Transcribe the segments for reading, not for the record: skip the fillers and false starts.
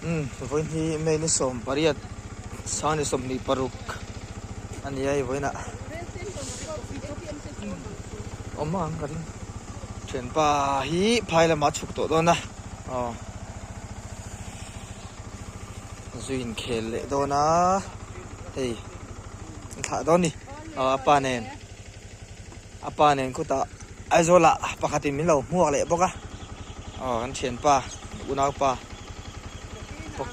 Umm vawiin hi May ni 18 sang ni 26 a ni a hei vawiinah awm ang ka ring thianpa hi phai lamah a chhuk tawh dawn a aw zu inkhel leh dawn a hei an thlah dawn a ni aw a pa nen. A pa nen khutah Aizawl ah pakhat in min lo hmuak leh bawk a aw kan thianpa unaupa bawk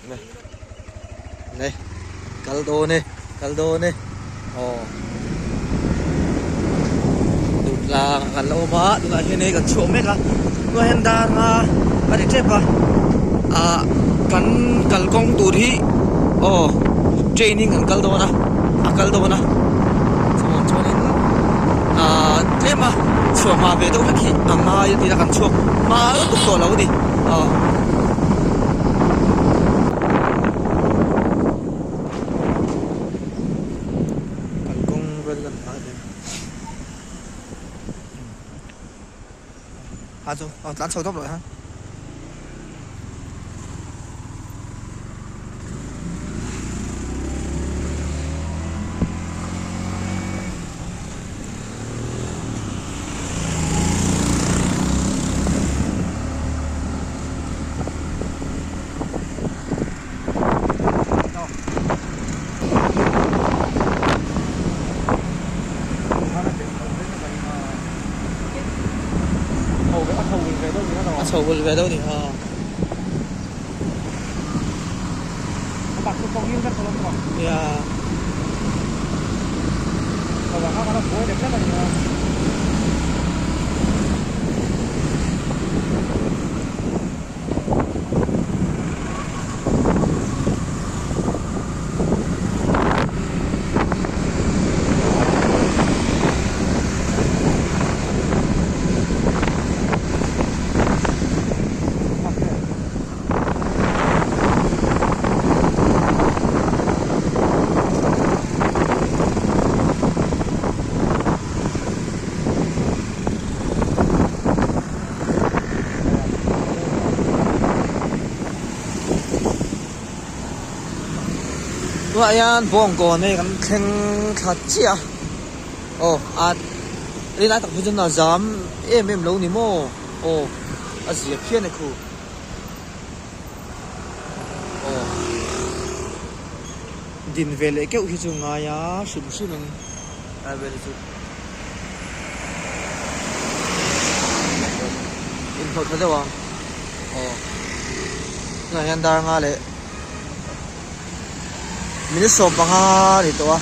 umm ne kal dawn e kal dawn e aw duhtlang ah kan la awm a tunah hian hei kan chhuak mek a tunah hian dar nga a ni tep a ah kan kalkawng tur hi aw train in kan kal dawn a a kal dawn a chuan chuanin ah tlem a chhuah hma ve deuh hlek hi a ngai a tih a kan chhuak hma lutuk tawh lo a ni aw. Kalkawng vel lan hma em em. A chu aw tlan chho tawp loh hian. A chho hul ve deuh ni ha. Nia. Tunah hian bawngkawn hei kan thleng thla chiah a aw a rilai tak phei chuan a zam em em lo ni maw aw a zia phian e khu aw din ve leh keuh hi chu ngai a hrim hrim in lai vel hi chu. Inhlawh tha deuh ang aw tunah hian dar nga leh minute 15 a ni tawh a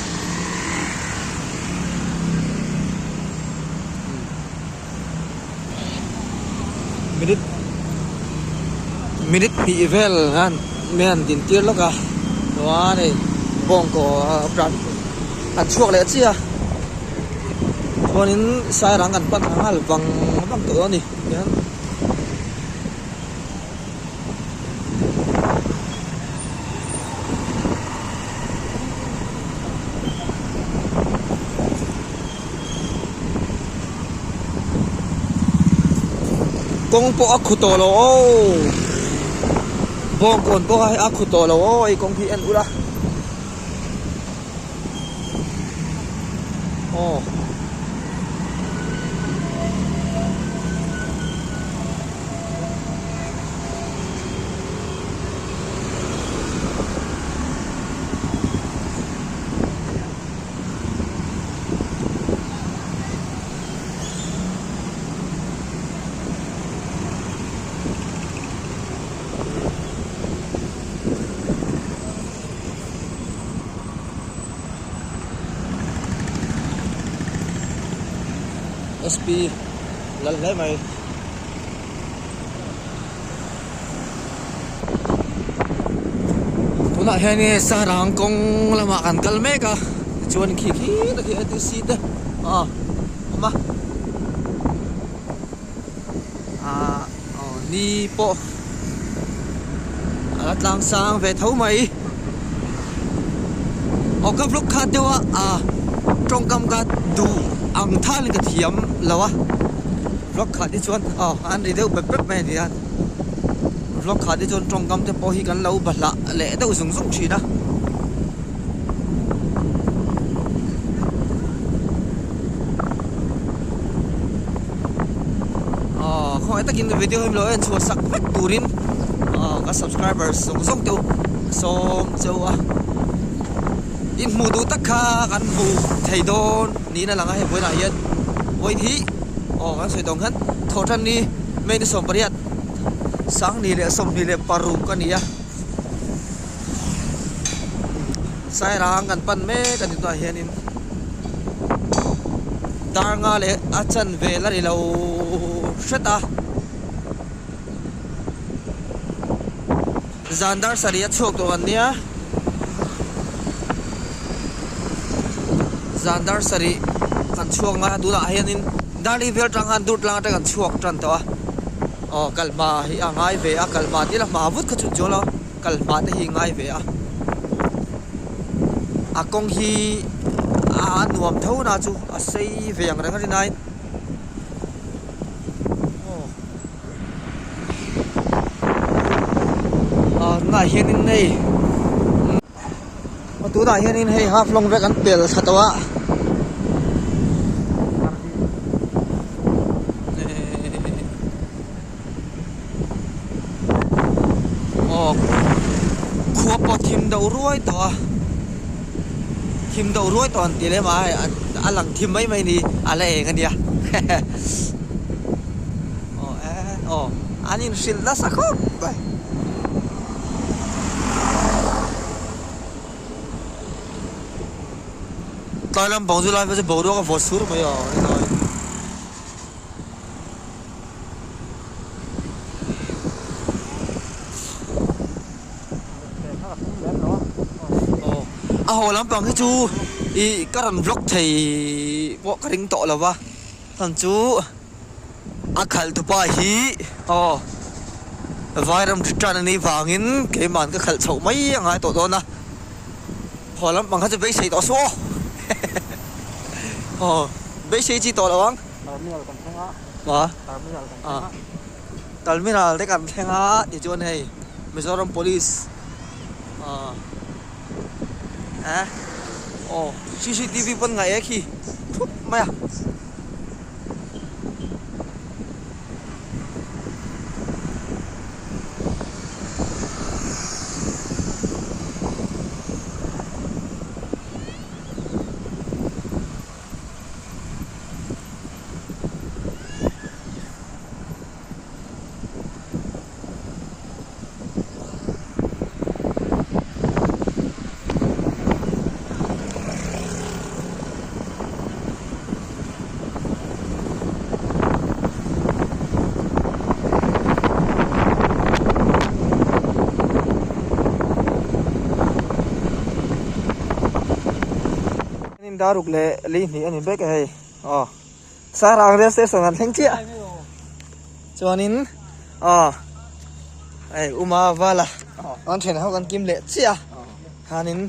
minute minute hnih vel hian min han din tir lawk a chuan hei bawngkaw an chhuak leh chiah a chuanin sairang kan pan nghal vang vang tawh a ni tihian. Kawng pawh a khu tawh lo aw bawngkawn pawh a khu tawh lo aw hei kawng hi en ula. Aw. SP lal hle mai. Tunah hian nge Sarang kawng lamah kan kal mek a tichuan khi khi ta khi ATC te a awm a ah aw ni pawh a la tlang sang ve tho mai aw ka vlog khat deuh a ah tawngkam ka duh ang thalin ka thiam lo a vlog khat hi chuan aw an ri deuh pep pep mai a ni a. Vlog kha te chuan tawngkam te pawh hi kan lo bahlah leh deuh zung zung thin a. Aw khawngaih takin video hi milo en chhuah sak vek turin aw ka subscribers zawng zawng te u sawm cheu a. In hmuh duh tak kha kan hmu thei dawn niin a lang a hei vawiinah hian vawiin hi aw kan sawi tawng khan thawhtan ni May ni 18 2026 a ni a Sairang kan pan mek a ni tunah hianin dar nga leh a chanve la ri lo hret a. Zan dar sarih a chhuak tawh an nia. Zan dar sarih kan chhuak ngai a tunah hianin Darli vel tang khan dur tlang atang kan chhuak tan tawh a. Aw kalhma hi a ngai ve a kalhma tih la hma vut kha chu chuan lo kalhma te hi ngai ve a. A kawng hi a nuam tho na chu a sei ve ang reng a rinaiin. Aw tunah hianin hei tunah hianin hei half long vek an pel thla tawh a aw khua pawh thim deuh ruai tawh a thim deuh ruai tawh an ti lem a hei a lang thim mai mai ni a la eng a nia. Aw eh aw an inhrilh nasa khawp mai. Tlai lampang chu lai phei chu boruak a vawt sur mai a helai. Aw a haw lampang hi chu ih ka rawn vlog thei pawh ka ring tawh lo va chhan chu. A khalh tupa hi aw vairam ri tan anih vangin keimahn ka khalh chhoh mai a ngai tawh dawn a, haw lampang kha chu beisei tawh suh aw aw beisei chi tawh lo ang. Terminal kan thleng a terminal kan thleng a terminal te kan thleng a tichuan hei Mizoram police ah eh aw cctv pawn ngaih e khi thup mai a. Daruk leh lei hnih a ni vek a hei aw Sairang rail station an thleng chiah chuanin aw hei Uma Vala an then ho kan kim leh chiah a khanin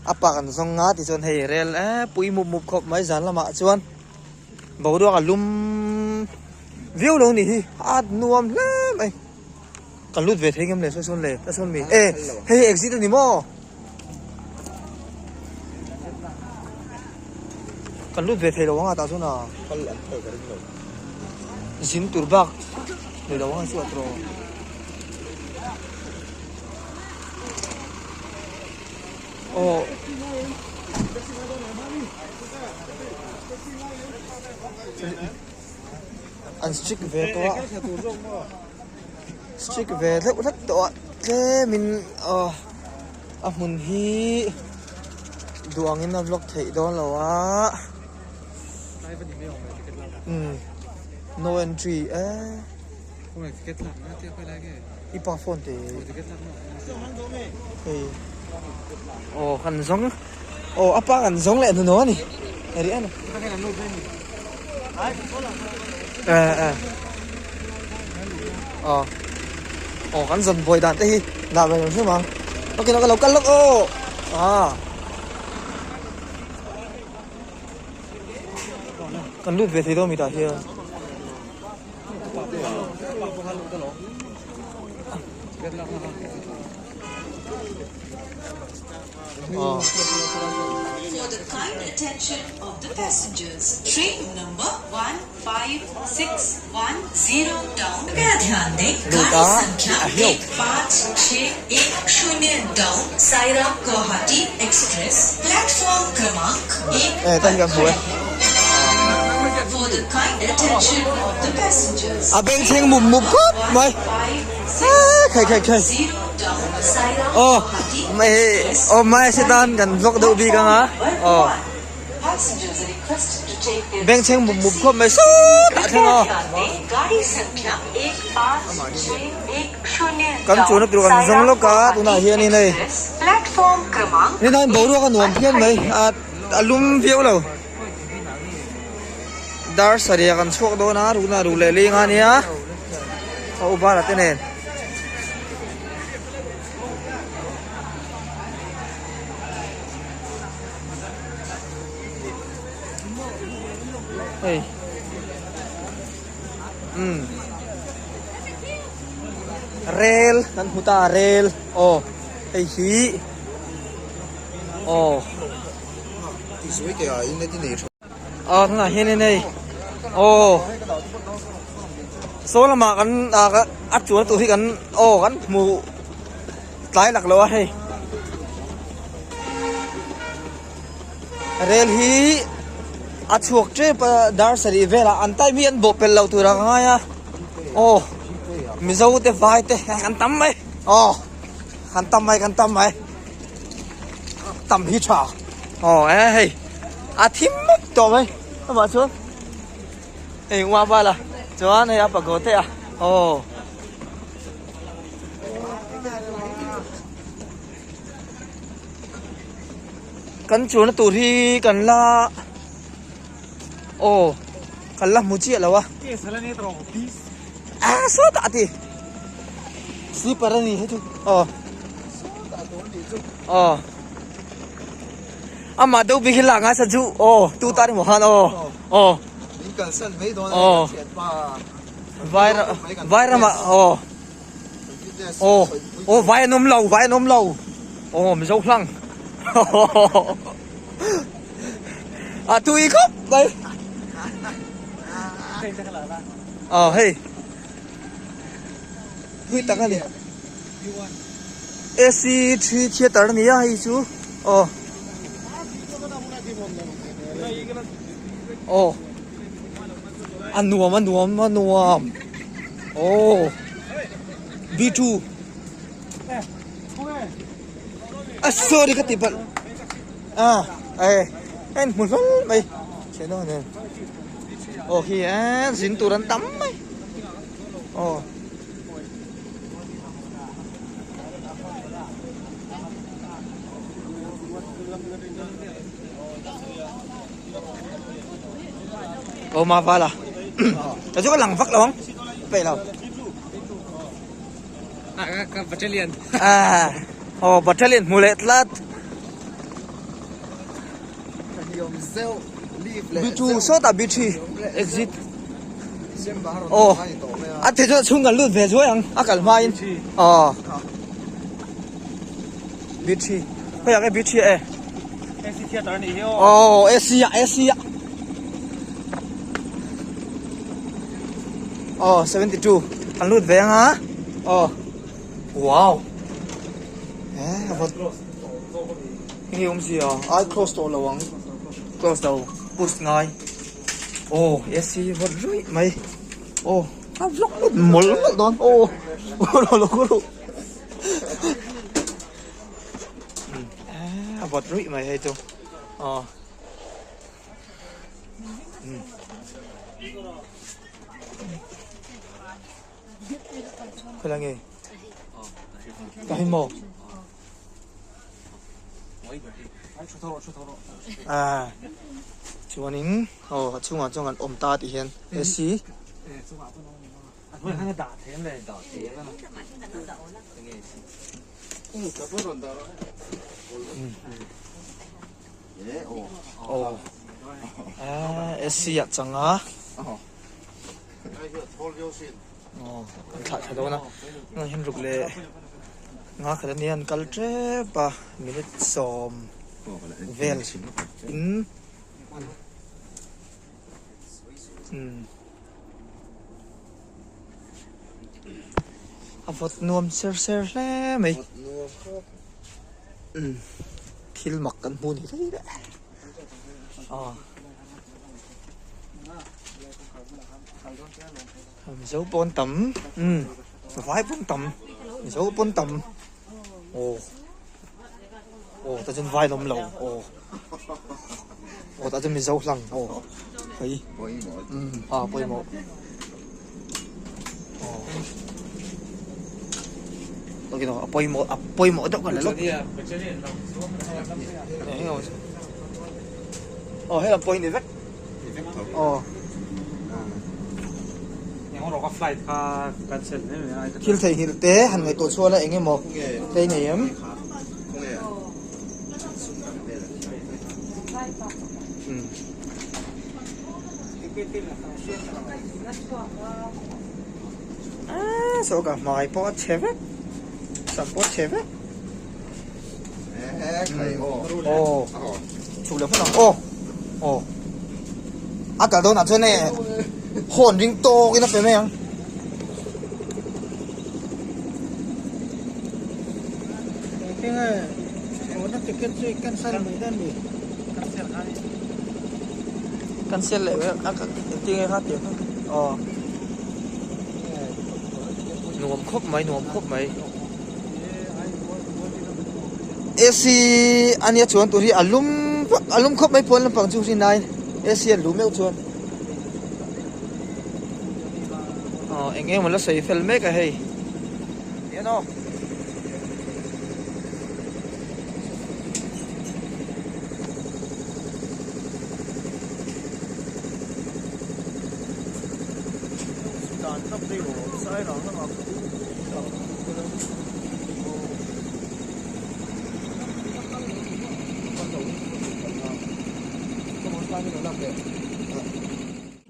A pa kan zawng nga tichuan hei rel eh pui mup mup khawp mai zan lamah chuan boruak a lum viau lo ni hi a nuam hle mai kan lut ve thei ngem le sawi sawn le ta sawn mi e hei exit a ni maw kan lut ve thei lo anga tah chuan a zin tur bak nei lo anga chu a tawh. Aw an strict ve tawh a strict ve deuh hlek tawh a tlemin aw a hmun hi duh angin a vlog theih dawn lo a umm no entry eh. I pa phone te hei aw kan zawng aw a pa kan zawng leh hnuhnawh a ni ri a ni eh eh aw aw kan zawn buai dan te hi dah ve hrim ang ok ka lo kal lawk aw ah kan lut ve thei dawn mi tah hian. For the kind attention of the passengers, train number 15610 down. कृपया ध्यान दें गाड़ी संख्या 15610 down Saira Guwahati express platform क्रमांक 1 Eh, tan kan hmu e. For the kind attention of the passengers, A bengchheng mup mup khawp mai. 5 Khai khai khai. 0 down Saira Aw Guwahati mai aw mai se tan kan vlog deuh bik anga aw Passengers are requested to take their bengchheng mup mup khawp mai sawtah thleng aw kan chuan a tur kan zawng lawk a tunah hianin hei nilain boruak a nuam phian mai a a lum viau lo dar sarih ah kan chhuak dawn a rukna ruk leh ling a nia a ubar te nen. Hei umm rel kan hmu ta rel aw hei hi aw aw tunah hianin hei aw saw lamah kan a chuan tur hi kan aw kan hmu tlai lak lo a hei rel hi a chhuak tep a dar sarih velah an time hi an bawh pelh loh tur a ngai a aw mizo te vai te kan tam mai aw kan tam mai kan tam mai tam hi tha aw e hei a thim mawp tawh mai amah chuan hei ua vala chuan hei a pagote a aw. Kan chuanna tur hi kan la aw kan la hmu chiah lo a ah sawtah a ti slipper a ni hei chu aw aw amah deuh bik hi lak ngai sa chu aw tu tan emaw khan aw aw aw. Vai vai ramah aw aw aw vai an awm lo vai an awm lo aw mizo hlang a tui khawp mai aw hei tui tak a ni AC three theater a ni a hei chu aw aw. A nuam a nuam a nuam aw B2 a sorry ka ti palh a eh en hmu hlawl mai thian aw nen aw khi e zin tur an tam mai aw. Aw ma vala ta chu ka lang vak lo ang peih lo Battalion aw battalion hmu leh tlat B2 sawtah B3 exit aw a thei chuan chhung kan lut ve zuai ang a kal hma in aw B3 khawiah nge B3 e AC theater anih hi aw. Aw AC ah AC ah. Aw 72 kan lut ve anga. Aw wow. Eh a Hei awm zia ai close tawh lo ang. Close lo push ngai. Aw AC vawt ruih mai. Aw a vlog lut mawlh mawlh dawn. Aw lo lo. A vawt ruih mai hei chu aw khawi lai nge ka hi maw a chuanin aw a chhungah chuan kan awm ta tih hian AC. Aw AC ah chang a. Aw kan thlah thla dawn a tunah hian ruk leh nga khat ania an kal tep a minute sawm vel in umm a vawt nuam ser ser hle mai umm thil mak kan hmu ni daih daih aw. Mizo pawn tam umm vai pawn tam mizo pawn tam aw aw tah chuan vai an awm lo aw aw tah chuan mizo hlang aw hei umm a pawimawh aw a pawimawh a pawimawh deuh ka la lawk aw hei lam pawh hi ni vek. Thil theihnghilh te han ngaihtuah chhuah la eng emaw te i nei em? Saw ka hmai pawh a chhe vek, sam pawh a chhe vek. Aw chhuk leh hmun ang aw aw a kal dawnah chuan e horn ring tawk in a pe mai ang. Cancel leh engtin nge kha tih ang aw nuam khawp mai nuam khawp mai. AC ania chuan tur hi a lum vak a lum khawp mai pawn lampang chu hri nai AC a lu meuh chuan aw eng emaw la sawi fel mek a hei en aw.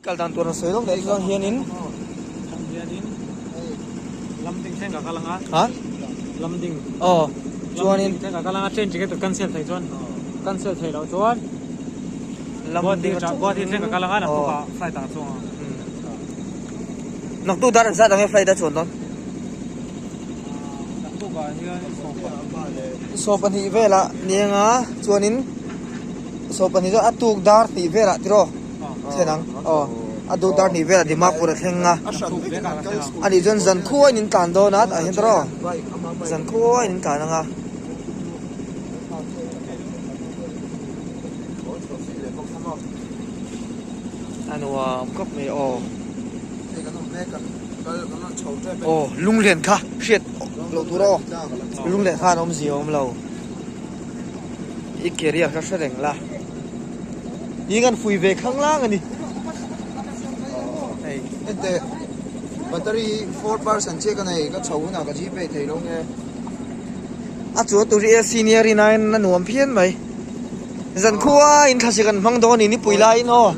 Kal dan tur an sawi lawk leh chuan hianin hianin lamding thleng ka kal anga ha lamding aw chuanin thleng ka kal anga train ticket cancel thei chuan cancel thei loh chuan lamding Guwahati thleng ka kal anga naktuk ah flight ah chuang ang. Naktuk dar engzat ang e flight a chuan dawn? Naktuk ah hian 22 velah ni anga chuanin 22 chuan a tuk dar hnih velah tiraw thlen ang aw a tuk dar hnih velah Dimapur a thleng a anih chuan zan khuain in tlan dawn a tah hian tiraw zan khuain in tlan anga. A nuam khawp mai aw. Aw lunglian kha hriat loh tur aw lunglian khan awmzia a awm lo i career kha hre reng la ni kan fui ve khang lang a ni hei hente battery 4% chiah ka nei ka chho hunah ka gpay thei lo nge a chuan tur hi AC nia rin aiin a nuam phian mai. Zan khua in thlasik an hmang dawn in i pui laiin aw.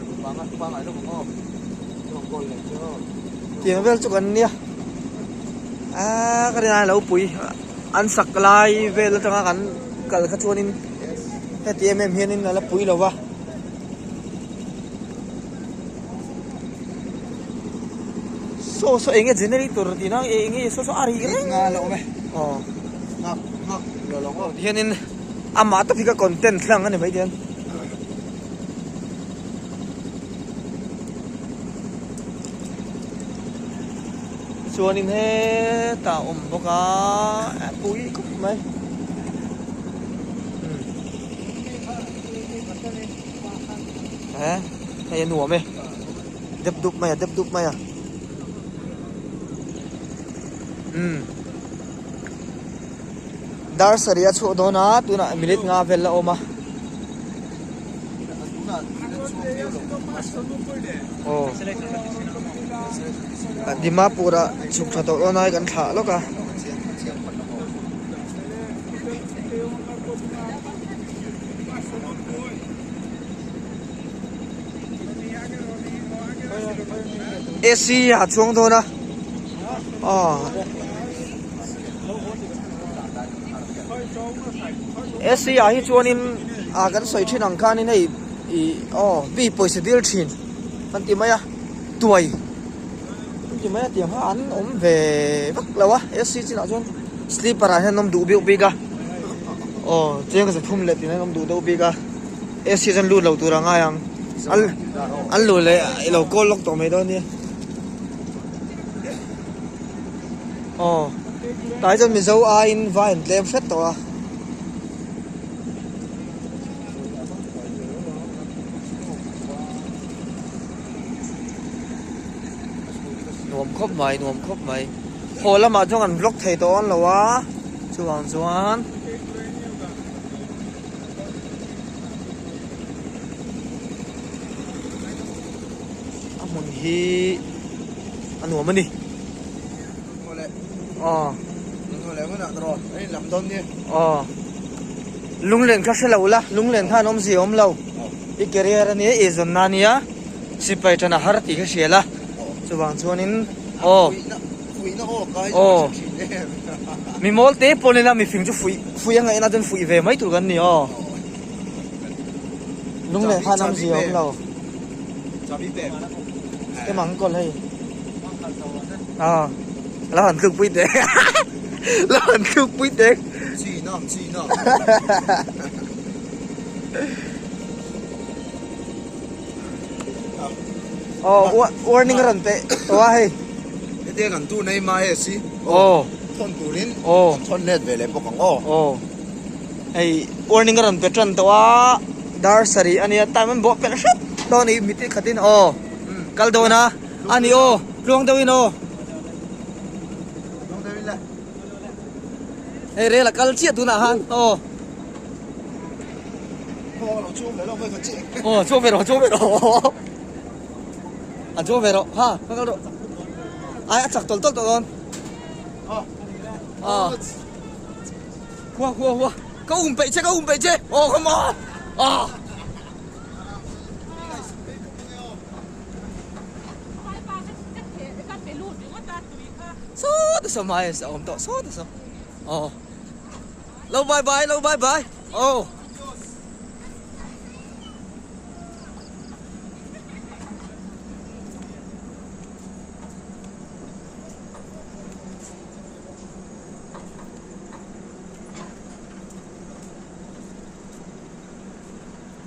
Tiang vel chu kan nia. Aaa ka rin ai lo pui an sak lai vel atanga kan kal kha chuanin heti em em hianin a la pui lo va. Saw saw eng nge generator tih na eng nge saw saw a ri reng a la awm e. Aw. Nghak nghak lo lo aw. Hianin amah tak hi ka content hlang a ni mai tian. Chuanin hetah a awm bawk a a pui khawp mai. He hei a nuam e dep dup mai a dep dup mai a umm dar sarih a chhuah dawn a tunah minute nga vel la awm a aw Dimapur ah chhuk tha tawh dawn a kan thlah lawk a. AC a chuang dawn a. AC ah hi chuanin ah kan sawi thin ang khanin hei ih aw mi pawisa dil thin kan ti mai a tuai kan ti mai a tiang kha an awm ve vak lo a AC chinah chuan sleeper ah hian an awm duh bik bik a aw cheng zathum leh tin an awm duh deuh bik a AC chuan lut lo tur a ngai ang an luh leh i lo call lawk tawh mai dawn nia. Aw tlai chuan mizo aiin vai an tlem hret tawh a. Nuam khawp mai nuam khawp mai haw lamah chuan kan vlog thei tawh ang lo a chuvang chuan. A hmun hi a nuam a ni. Aw. Aw. Lunglen kha hre lo la, lunglen khan awmzia awm lo. I career a nia, i zawnna a nia, sipai ṭan a har tih kha hria la. Chuvang chuanin aw. Aw. Mi mawl te pawn ila mifing chu fuih fuih a ngaihna chuan fuih ve mai tur kan ni aw. Lunglen khan awmzia awm lo. Em ang kawl hei. À, lo han tluk pui teh. Lo han tluk pui teh. Chi nang chi nang. Oh, warning a rawn pe tawh a hei. Hetiang kan tu nei mai a si. Oh. Thawn turin. Oh. Thawn let ve leh bawk ang aw. Oh. Hei warning a rawn pe tan tawh a dar sarih a nia time an bawh pelh hrep dawn a ni miti khatin aw kal dawn a a ni aw tluang deuhin aw hei rel a kal chiah tunah khan aw aw chuang ve rawh chuang ve rawh a chuang ve rawh ha kal rawh ai a chak tawlh tawlh tawh dawn aw. Hua hua hua ka um peih che ka um peih che oh come on ah Sawta saw mai a awm tawh sawta saw oh lo bye bye lo bye bye oh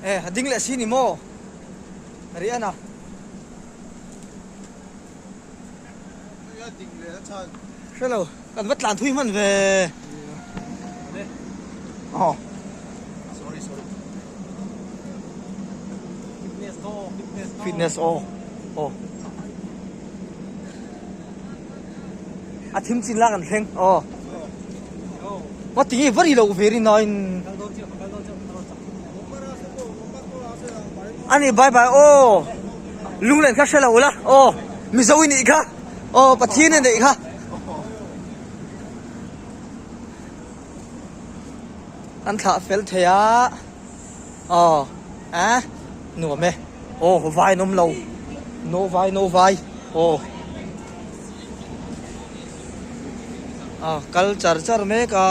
E a ding leh si ni maw ri a na hre lo kan va tlan thui hman ve aw fitness aw aw A thim chin la kan thleng aw. Wa tinge vari lo ve ri nain. Ani bye bye aw. Lunglen kha hre lo la aw. Mizo i nih kha aw Pathian i neih kha. An thlah fel thei a aw a nuam e aw vai an awm lo no vai no vai aw. A kal char char mek a.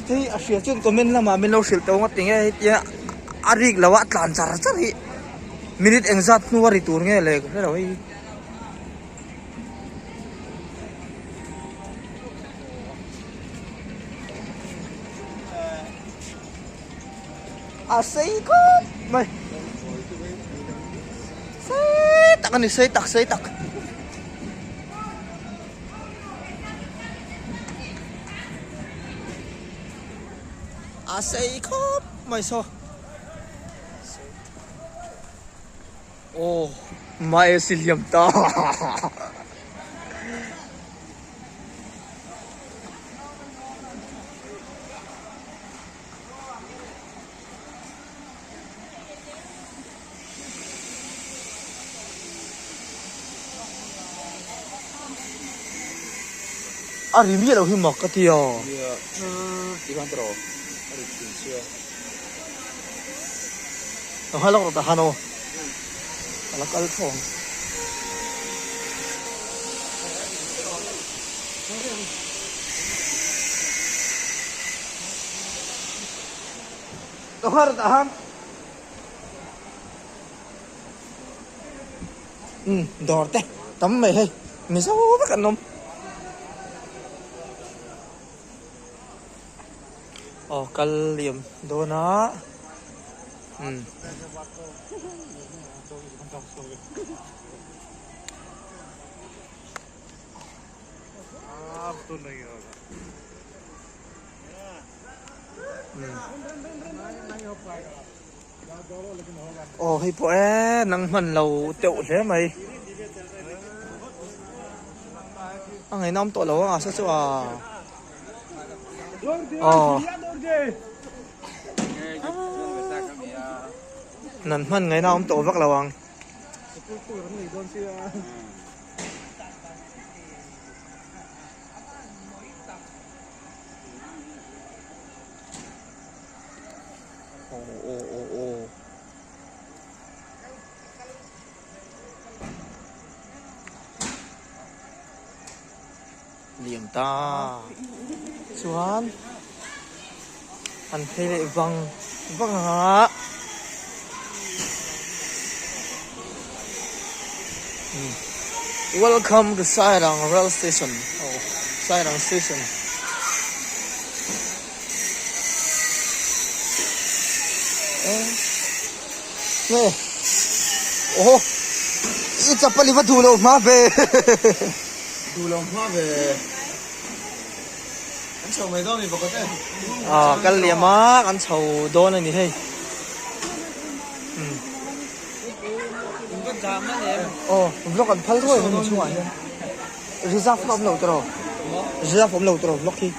Hei a hria chuan comment lamah min lo hrilh tawh ngawt tinge hetia a rik lo a tlan char char hi minute engzat hnu a ri tur nge le ka hre lo hei. A sei khawp mai sei tak a ni sei tak sei tak a sei khawp mai saw aw mai a si hliam ta. A ri miah lo hi mak ka ti a. Nia ti khan tawh a ri thin sia. Ka hma lawk rawh ta han aw. la kal tho ang. Dohar dahang. Umm dawr te tam mai hei mizo vek an awm. Aw kal liam dawn a umm. Aw hei pawh e nang hman lo deuh hle mai a ngaihnawm tawh lo a sa chu a aw nan hman ngaihna awm tawh vak lo ang. Aw aw aw aw. Liam ta. Chuan an phei leh vang vang a. Welcome to Sairang Rail Station. Oh, Sairang Station. Nge Oho I chapal i va duh lo hma ve Duh lo hma ve Kan chho mai dawn mi pakhat e Ah kal liam a kan chho dawn a ni hei Aw vlog an phal ruai hemi chhungah hian reserve na awm lo tawh reserve awm lo tawh vlog hi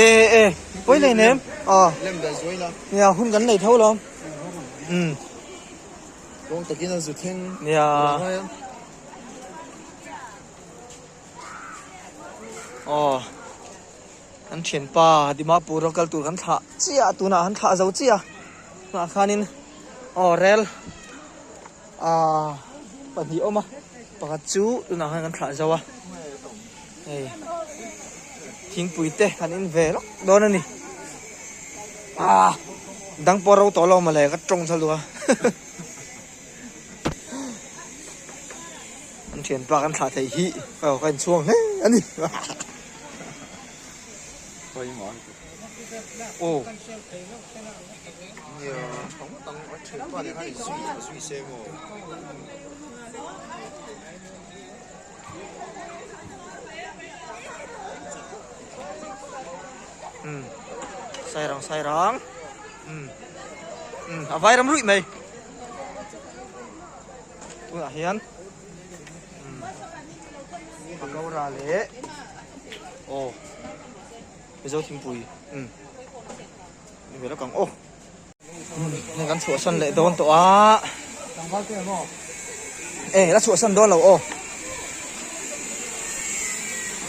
e e pawi lei nem aw nia hun kan nei tho lawm um nia. Aw kan thianpa Dimapur a kal tur kan thlah chiah a tunah han thlah zo chiah a tunah khanin aw rel ah pahnih a awm a pakhat chu tunah khan kan thlah zo a hei thingpui te kan in ve lawk dawn a ni ah dang pawh ro tawh lo mawle ka tawng chhal duh a. An thianpa kan thlah theih hi aw ka inchhuang hle a ni. Aw. Umm Sairang Sairang umm umm a vai ram ruih mai. Tunah hian pakora leh aw Mizo thingpui umm ni ve lawk ang aw hei kan chhuahsan leh dawn tawh a e la chhuahsan dawn lo aw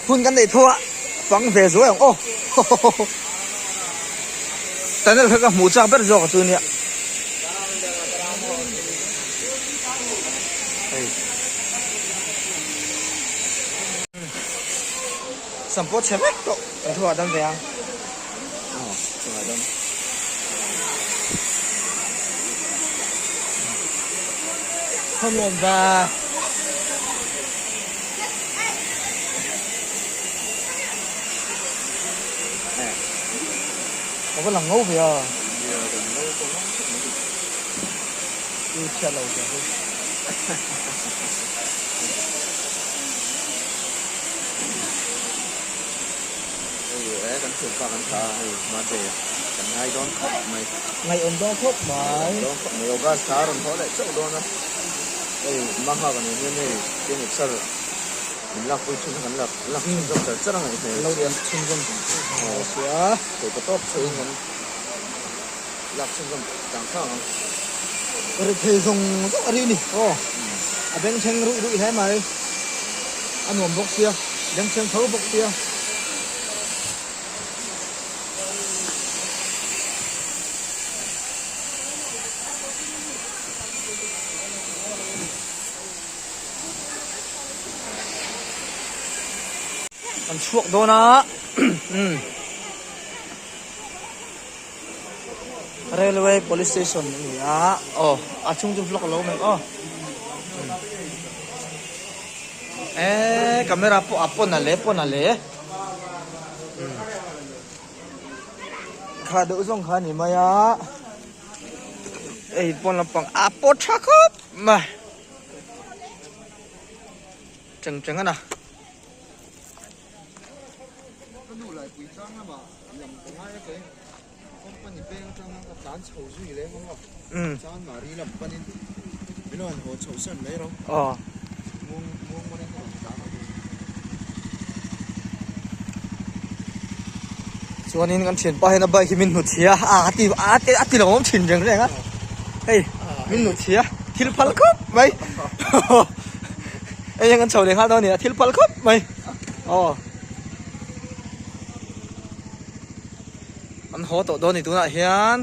hun kan neih thu a fang ve zuai ang aw tunnel kha ka hmuh chak ber zawk chu nia hei sam pawh chhe vek tawh kan thu ah dam ve ang aw thu ah dam khawmuam va. A va lang ngau ve a. I chhiat lo zia hi. Hei e kan thianpa kan tha a hei mate kan ngai dawn khawp mai. Ngaihawm dawn khawp mai. Ngaihawm dawn khawp mai August thla a rawn haw leh chauh dawn a. Hei Mangha kan en hian hei Phoenix-a Min lak pui thin a kan lak lak chhunzawm char char a ngaih hmel Lo lak chhunzawm Aw sia. Thei ka tawp chho in kan lak chhunzawm tang tang ang. Ri thei zawng zawng a ri ni aw. A bengchheng ruih ruih hle mai. A nuam bawk sia, bengchheng tho bawk sia. chhuak dawn a umm railway police station a ni a aw a chhung chu vlog a lo awm em aw eee camera pawh a pawn a le pawn a le kha deuh zawng kha a ni mai a hei pawn lampang a pawt tha khawp mai. Cheng cheng a na. Ka nu laipui tlang lamah lam ka ngai a kei company peng atang ka tlan chho zui leng awm a chan mahri lam panin min rawn haw chhoh san mai rawh muang muang manin ka rawn tlan a. Chuanin kan thianpa hian a bike hi min hnutchhia a a ti a ti a ti lo awm thin reng reng a hei min hnutchhia thil phal khawp mai hei hian kan chho leh nghal dawn a ni a thil phal khawp mai aw an haw tawh dawn a ni tunah hian.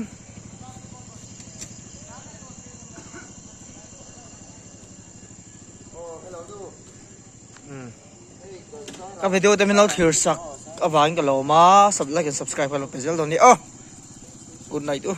Ka video te min lo thlir sak avangin ka lawm a, like and subscribe ka lo pe zel dawn a ni aw. Good night u.